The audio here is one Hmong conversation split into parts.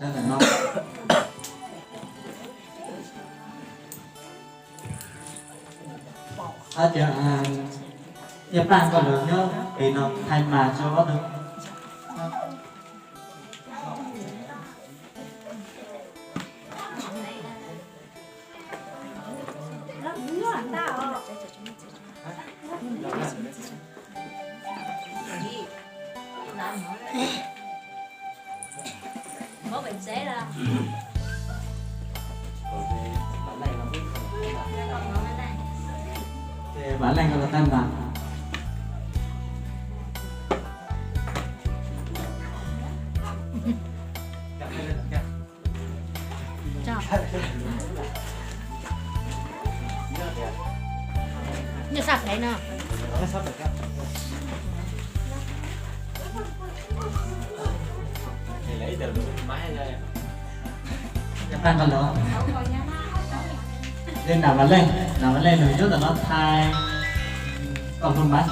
Ntawm no. Hab tias, Nyiaj Paj koj lug nyob pem no thaij mas rua ob tug. Vam Leej koj los tag npas. Nyob sab pem no. Nyob sab pem no. Nam Vam Leej, Nam Vam Leej nws nyob ntawm no thaij kom lug mas.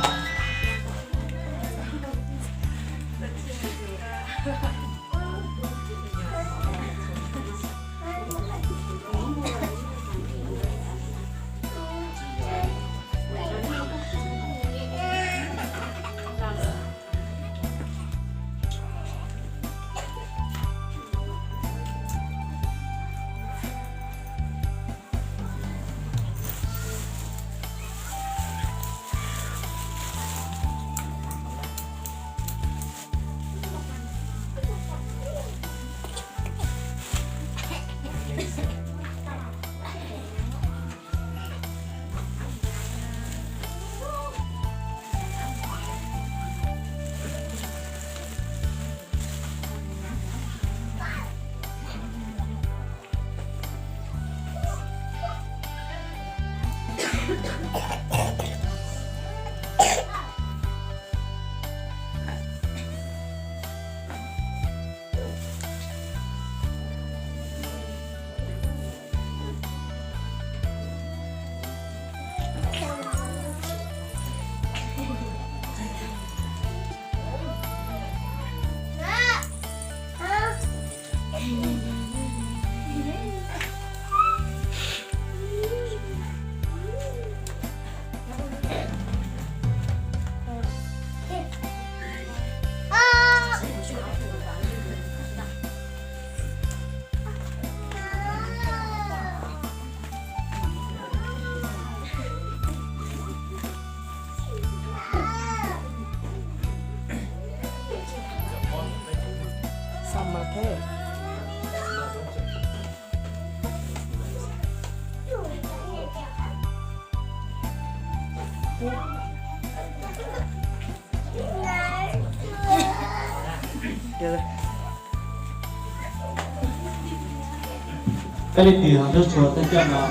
Peb leej twg ho tuaj txhua thawj coj no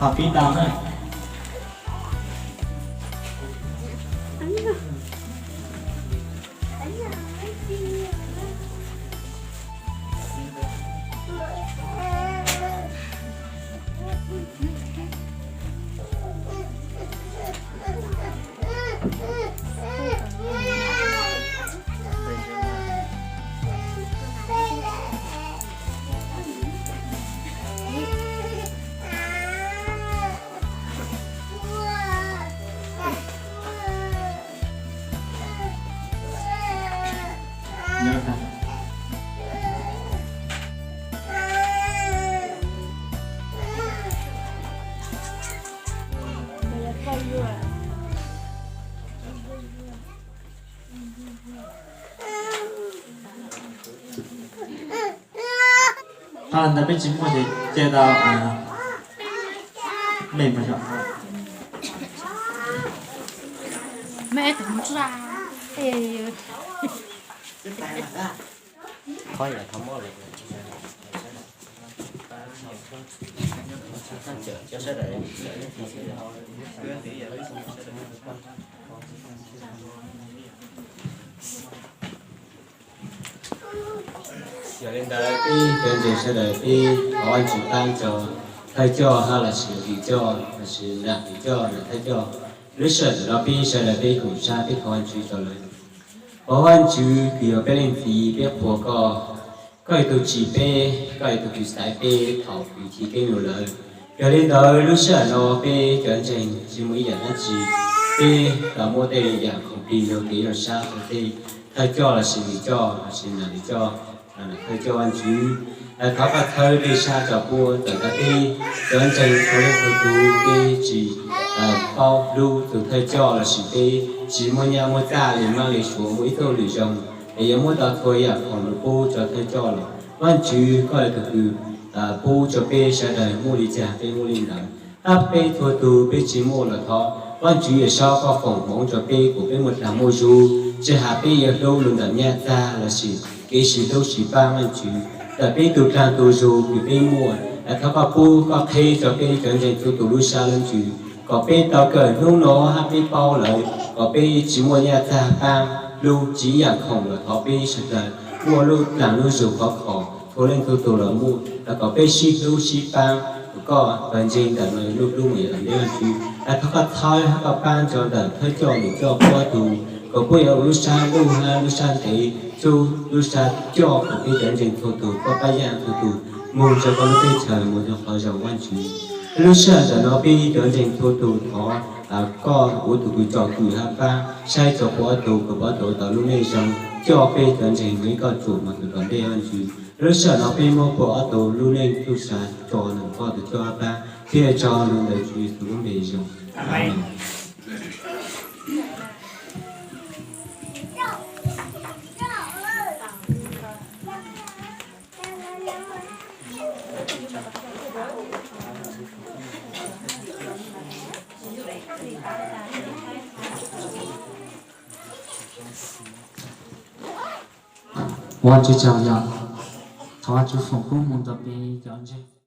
ho pib tau na. Qhov ntawd peb tsis muaj ces cia tau mej mas yom. Mej tus mus tsa. Yog li ntawd peb cov ntseeg sawv daws peb thov Vajtswv pab tso thawj coj hab lossis tim coj lossis nam tim coj nam thawj coj. Lub sij hawm ntawm no peb sawv daws peb koom sab peb thov Vajtswv rau lawv. Thov Vajtswv kws yog peb leej txiv, peb qhuas koj, Koj yog tus tsim peb, koj yog tus kws xaiv peb thaum kwv tij keeb lus lawm. Yog li ntawd lub sij hawm no peb cov ntseeg tsis muaj ib yam dab tsi, peb tau muab tej yam khoom plig yog kev zoo sab rau tej thawj coj lossis li coj lossis nam li coj, nam thawj coj Vaj Tswv. Thov koj txhawb tej sab tso puab tawm rau peb cov ntseeg txhua leej txhua tus, peb tsis paub hlub tus thawj coj lossis peb tsis muaj nyaj muaj txag li mab li suav muaj ib txoj lwm zoo es yuav muab tau txhua yam khoom lus pub rau thawj coj los. Vaj Tswv koj yog tus kws pub rau peb sawv daws muaj li cas peb muaj li ntawd. Tab peb txhua tus peb tsis muaj los thov Vaj Tswv Yawm Saub koj foom hmoov rau peb kom peb muaj dlaag muaj zug, tsis has peb yuav hlub lug ntawm nyaj txag lossis kev sib hlub sib pab Vaj Tswv. Ntawm peb tug dlaag tug zug kws peb muaj, thov koj pub koj qheb rau peb cov ntseeg txhua tus lub sab lub ntsws kom peb tau kawm hnub no hab peb paub lawm kom peb tsis muaj nyaj txag paab hlub tsis ib yam khoom los thov peb sawv daws muaj lub dlaag lub zug khov kho txhua leej txhua tus los muaj, kom peb sib hlub sib paab, koj pab ntseeg ntawm no lub hlub mus yav tom ntej Vaj Tswv. Thov koj txhawb hab koj paab rau ntawm thawj coj lwm coj puab tug kom puab yuav ua lub sab luj hab lub sab ntev, lub sab coj kom peb cov ntseeg txhua tus, koj pab yaj txhua tus moog rau koj lub teb chaws mus rau qhov zoo Vaj Tswv. Lub sij hawm ntawm no peb cov ntseeg txhua tus thov koj ua tus kws tsom kwm hab paab saib rau puab tug kom puab tau tau lub neej zoo coj peb cov ntseeg mus ib koj tsuam mus tom ntej Vaj Tswv. Lub sij hawm no peb muab puab ob tug lub neej txuj sa tso ntawm koj tus coj hab paab, thiab tso lug ntawm Tswv Yexus lub npe zoo. Ua tsaug yog thov Tswv foom koob hmoov rau peb cov ntseeg.